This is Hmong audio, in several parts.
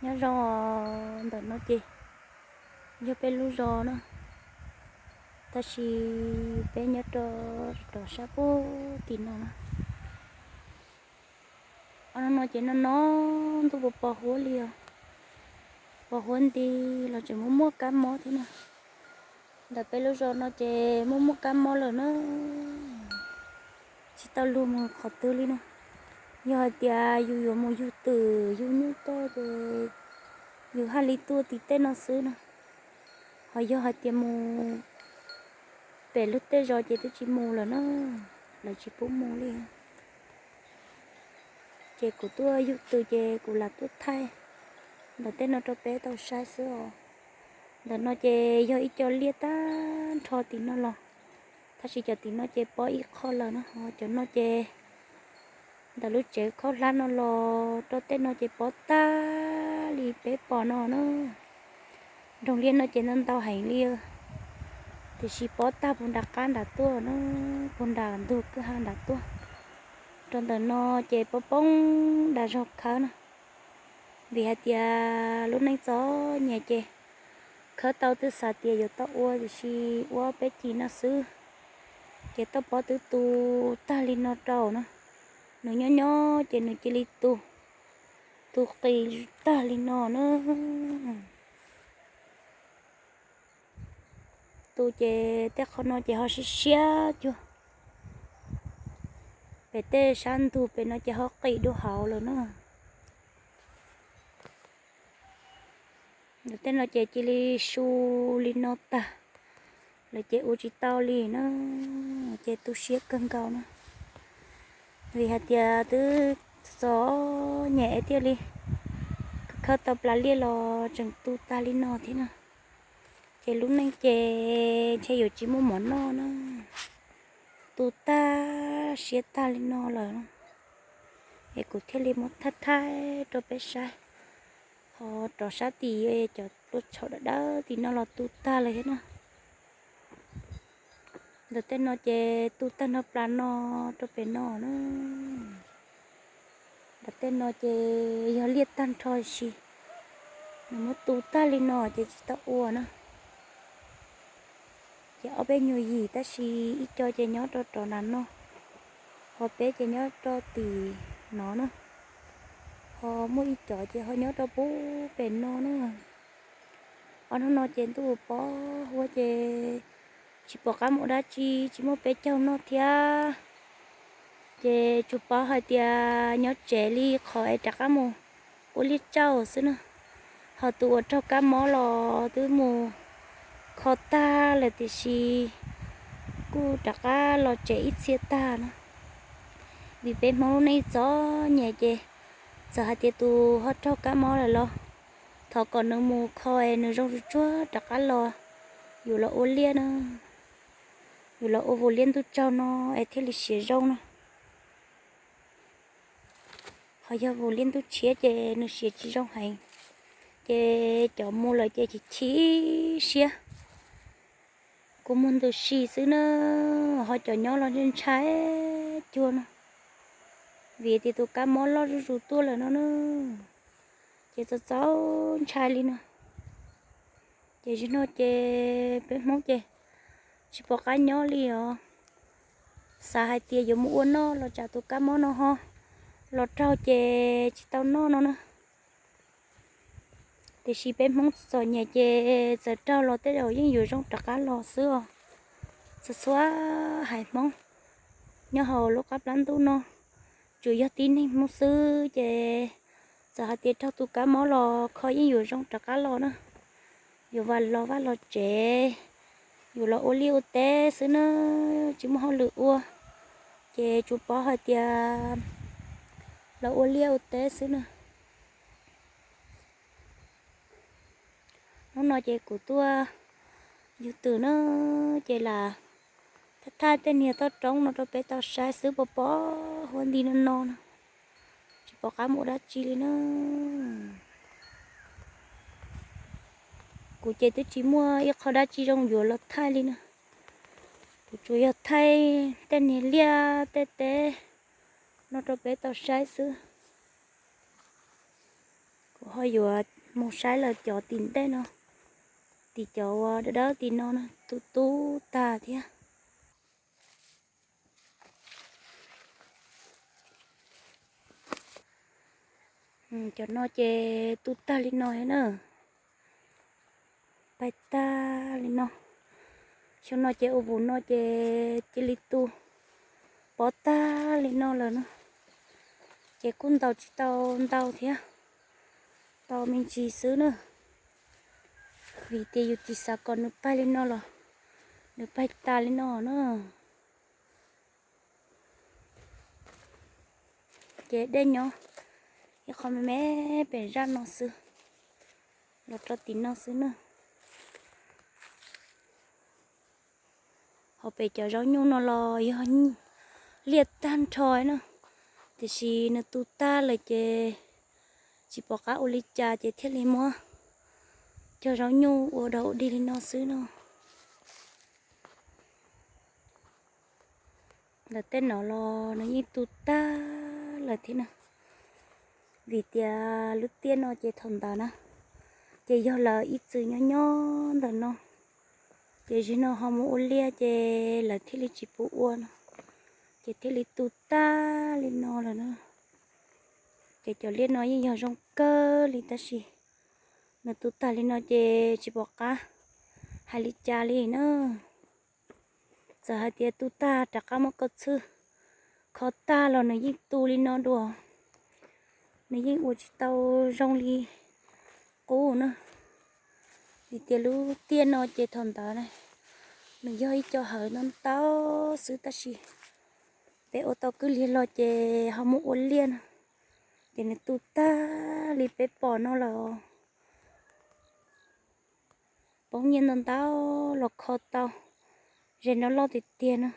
Nyob zoo, ntawm no ces yog peb lub zos na, tab sis peb nyob rau tom sab pub tim no na. Ob no ces no no ntuj pos pos huab li os, pos huab nti los tseem muaj muaj kab mob thiab na. Ntawm peb lub zos no ces muaj muaj kab mob lawm na, tsis tau luag mus qhov twg li na. Yog hais tias yus yuav mus yug twm yug nyuj toj ces yus haj li tuaj tim tej no xwb na. Ho yog hais tias mus pem lub tej zos ces twb tsis mus lawm na, lawv tsis pub mus li. Ces kuv tuaj yug twm ces kuv lam tuaj thaij ntawm tej no rau peb tau saib xwb os. Ntawm no ces yog ib co liaj tag nrho tim no los, tab sis cov tim no ces pob ib qho lawm na, ho cov no ces ntawm lub tsev khaub hlab no los rau tej no ces pob tag li peb pom no na. Nroog liaj no ces ntau ntau heev li, tiam sis pob tag puag nram qab nram tuaj na, puag nram ntug kwj ha nram tuaj. Rau ntawm no ces poob poob dav zog khawb na, vim hais tias lub neej txom nyem ces khawb tau twb xav tias yuav tau ua, tiam sis ua peb cim no xwb ces toj pob twb tu tag li no rau na. Nws nyob nyob ces nws cia li tu, tu qis tag li no na. Tu ces tej qhov no ces ho siab siab cuag, pem tej sab ntug pem no ces ho qis dua hauv lawm na. Ntawm tej no ces cia li su li no tag, lawv ces ua tsis tau li na, ces tu siab kawg nkaus na. Vim hais tias twb txom nyem thiaj li khawb tau plas liaj los tseem tu tag li no thiab na. Ces lub neej ces ntshe yuav tsis muaj mov noj na, tu tag siab tag li no lawm. Es kuv thiaj li muab thaij thaij rau peb saib, ho rov sab tim cov plua tshauv dawb dawb tim no los tu tag lawm thiab na. Ntawm tej no ces tu tag nrho plas no rau pem no na. Ntawm tej no ces yog liaj tag nrho sis nws muab tu tag li no ces tsis tau ua na. Ces ob peb nyuag yim tab sis ib co ces nyob rau rov nram no, ho peb ces nyob rau tim no na, ho muaj ib co ces ho nyob rau pub pem no na. Ob hnub no ces ntuj pos huab ces tsis pom qab mus dab tsi, tsis muaj peb caug noj thiab. Ces tsuas paub hais tias nyob tsev li qhov es rov qab mus ua liaj tsauj xwb na. Ho tus uas raug kab mob los twb mus kho tag lawm tiam sis kuj rov qab los tsev ib txhia tag na. Vim peb Hmoob lub neej txom nyem ces txawm hais tias tus ho raug kab mob lawm los thov kom nws mus kho es nws zoo tsuag tsuag rov qab los yuav los ua liaj na, yuav los ua vus liaj ntuj tsaug no es thiaj li siav zoo na. Ho yog vus liaj ntuj tshiab ces nws siav tsis zoo heev, ces cov mus lawm ces chim chim siab, kua muag ntws si xwb na. Ho cov nyob los ntshai cuag no, vim tias tus kab mob loj zuj zus tuaj lawm no na, ces txaus txaus ntshai li no. Ces zaum no ces peb Hmoob ces tsis pom qab nyob li os. Xav hais tias yuav mus ua noj los tsam tus kab mob no ho los raug ces tsis tau noj no na. Tiam sis peb Hmoob txom nyem ces txawm raug los tej zaum yeej yuav zoo rov qab los xwb os. Txhua txhua haiv Hmoob nyob hauv lub qab plab ntuj no, tsuas yog tib neeg Hmoob xwb ces txawm hais tias raug tus kab mob los kho yeej yuav zoo rov qab los na. Yuav vam los vaj los tsev, yuav los ua liaj ua teb xwb na, tsis muaj hauj lwm ua, ces tsuas paub hais tias los ua liaj ua teb xwb na. Hnub no ces kuv tuaj yug twm na, ces lam thaij thaij tej niag toj roob no rau peb tau saib xwb, pos pos huab nti no no na, tsis pom qab mus ua dab tsi li na. Kuv ces twb tsis muaj ib qho dab tsi zoo yuav los thaij li na. Kuv tsuas yog thaij tej niag liaj tej teb no rau peb tau saib xwb. Kuv ho yuav Mus saib lawm cov tim ntej no, tim cov uas dawb dawb tim no na, tu tub tag thiab. Cov no ces tu tag li no thiab na. Paib tag li no. Xyoo no ces ua vus no ces cia li tu pov tag li no lawm na. Ces kuj ntaus tsis tau ntau thiab, tau me ntsis xwb na. Vim tias yus tsis xav kom nws paib li no los nws paib tas li no na. Ces dej nyob ib qho me me pem zaj no xwb, los rau tim no xwb na. Hauv pem cov zaub nyuj no los yog liaj tag nrho na, tiam sis nws tu tag lawm ces tsis pom qab ua li cas ces thiaj li muab cog zaub nyuj ua dog ua dig li no xwb no. Ntawm tej no los nws yeej tu tag lawm thiab na. Vim tias lub tiaj no ces thaum ntawd na, ces yog lawv ib txwm nyob nyob ntawm no, ces zaum no ho mus ua liaj ces lawv thiaj li tsis pub ua no, ces thiaj li tu tag li no lawm na. Ces cov liaj no yeej yog zoo kawg li tab sis nws tu tag li no ces tsis pom qab hais li cas li na. Txawm hais tias tu tag rov qab muab kaus txhwb kho tag los nws yeej tu li no dua, nws yeej ua tsis tau zoo li qub na. Vim tias lub tiaj no ces thaum ntawd nws yog ib co hawv ntau ntau xwb tab sis peb ua tau kwj liag los ces ho muab ua liaj na, ces nws tu tag li peb pom no lawm. Poob nyiaj ntau ntau los kho tau, ze no loj tiag tiag na,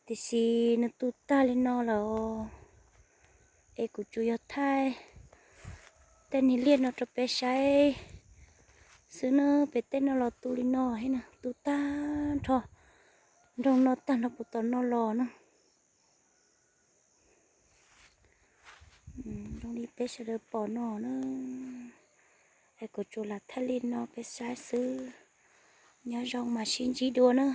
tiam sis nws tu tag li no lawm. Es kuv tsuas yog thaij tej niag liaj no rau peb saib xwb na, pem tej no los tu li no thiab na, tu tag nrho nroog no tag nrho puag tom no los na. Zoo li peb sawv daws pom no na, es kuv tsuas lam thaij li no peb saib xwb. Nyob zoo mas sib ntsib dua na.